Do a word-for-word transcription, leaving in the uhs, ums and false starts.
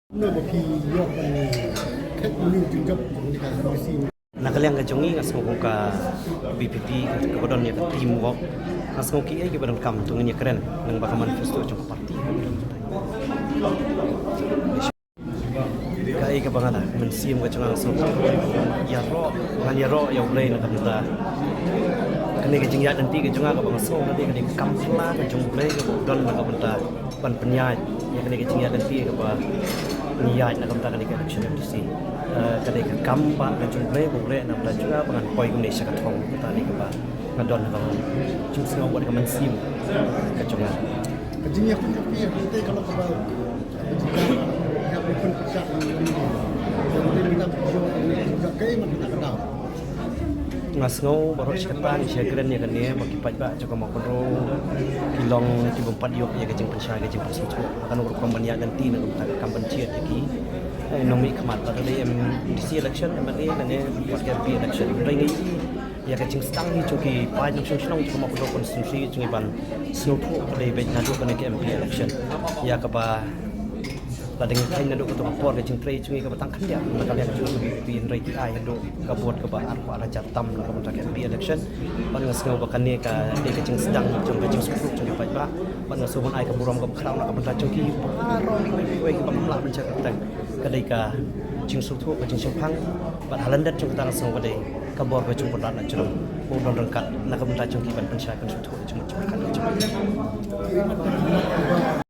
Na ka liang ka jong ngi nga sngew kum ka VPP kaba don ïa ka teamwork, nga sngew ki ei kiba donkam to ngin ïakren lyngba ka manifesto jong ka party. Ka ei kaba nga da mynsiem ka jong nga, nga sngew ïaroh, ngan ïaroh ïa U Blei na ka bynta kane ka jingïaid lynti ka jong nga, kaba nga sngew ka dei ka kam pla ka jong U Blei kaba don na ka bynta ban pynïaid ïa kane ka jingïaid lynti kaba ngi ïaid na ka bynta kane ka election MDC. Eh, ka dei ka kam ba ka jong U Blei ba U Blei na ka bynta jong nga ba ngan poi kumne sha ka thong, kata dei kaba nga don na ka jingsngew bad ka mynsiem ka jong nga. Ka jingïakhun ka phi, ka tei ka lok ka bau. Ka jingïakhun ka phi, ka tei ka lok ka bau. Nga sngew baroh shi katta ngi shakren ïa kane ba ki paidbah jong ka Mawkynrew ki long ki bym pat ïoh ïa ka jingpynshai ka jingpynsngewthuh. Ka nongrukom ban ïaid lynti na ka bynta ka kam ban jied ïa ki, eh, nongmihkhmat, lada dei MDC election, MLA lane wat ka MP election. Hynrei ngi ïa ka jingsdang hi jong ki paid nongshong shnong jong ka Mawkynrew constituency jong ngi ban sngewthuh ka dei beit naduh kane ka MP election. Ïa kaba la dang kheiñ naduh kato ka por ka jingtrei jong ngi kaba tang khyndiat na ka liang jong ka VPP, hynrei ki ai haduh ka vote kaba arphew ar hajar tam na ka bynta ka MP election. Bad nga sngew ba kane ka dei ka jingsdang jong ka jingsngewthuh jong ki paidbah. Bad nga sngew ban ai ka burom kaba khraw na ka bynta jong ki baroh kiwei kiba ym lah ban shah kyrteng. Ka dei ka jingsngewthuh, ka jingshemphang. Bad ha lyndet jong kata nga sngew ka dei ka bor ka jong U Blei na jrong, ba u don ryngkat na ka bynta jong ki ban pynshai pynsngewthuh jingmut jingpyrkhat ka jong ki.